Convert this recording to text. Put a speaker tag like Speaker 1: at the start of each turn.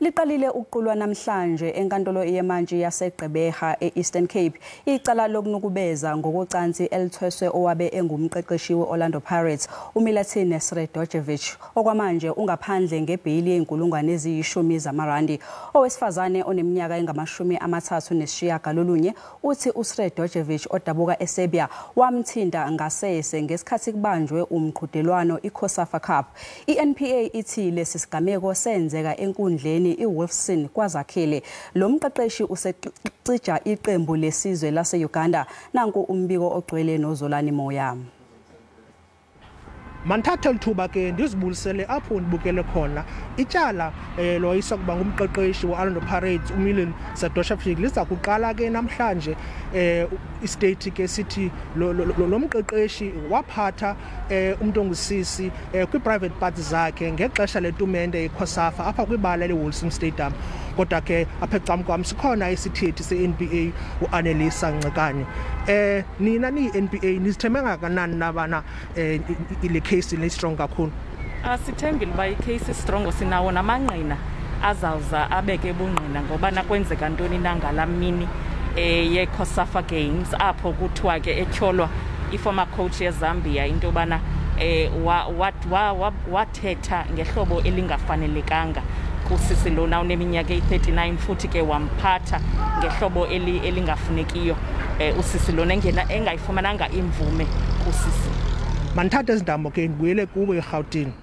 Speaker 1: Liqalile ukuqulwa namhlanje enkantolo yemantshi yaseGqeberha e-Eastern Cape icala lokunukubeza ngokocansi elithweswe owabe engumqeqeshi we-Orlando Pirates uMilutin Sredojevic. Okwamanje ungaphandle ngebheyili yezi-10,000 zamarandi. Owesifazane oneminyaka engama-39 uthi uSredojevic odabuka eSerbia wamthinta ngasese ngesikhathi kubanjwe umqhudelwano iCOSAFA Cup. I-NPA ithi lesi sigameko senzeka enkundleni iWolfson kwaZakhele. Lo mqeqeshi usecija iqembu lesizwe lase-Uganda. Nanku umbiko ogcwele noZolani Moya.
Speaker 2: Mandithathe lithuba ke ndizibulisele apho ndibukele khona ityala loyisa kuba ngumqeqeshi we-Orlando Pirates uMilan Sredojevic liza kuqala ke namhlanje. I-state ke sithi lo mqeqeshi waphatha umuntu ongusisi kwi-private parts zakhe ngexesha letumente yeCOSAFA apha kwibala leWilson Stadium. Kodwa ke apha ecam kwam sikhona isithethi se-NPA uAnelisa Ncekane. Nina niyi-NPA nizithembe ngakanani nabana le case le strong kakhulu?
Speaker 3: Sithembile uba i-case strong, sinawo namangqina azawuza abeke ubungqina ngoba nakwenzeka ntoni na ngalaa mini ye-COSAFA Games, apho kuthiwa ke etyholwa i-former coach yeZambia into yobana wathetha ngehlobo elingafanelekanga kusisi lona uneminyaka eyi-39, futhi ke wamphatha ngehlobo elingafunekiyo usisi lona engayifumananga imvume kusisi.
Speaker 2: Mandithathe ezi ntambo ke ndibuyele kubo eRhawutini.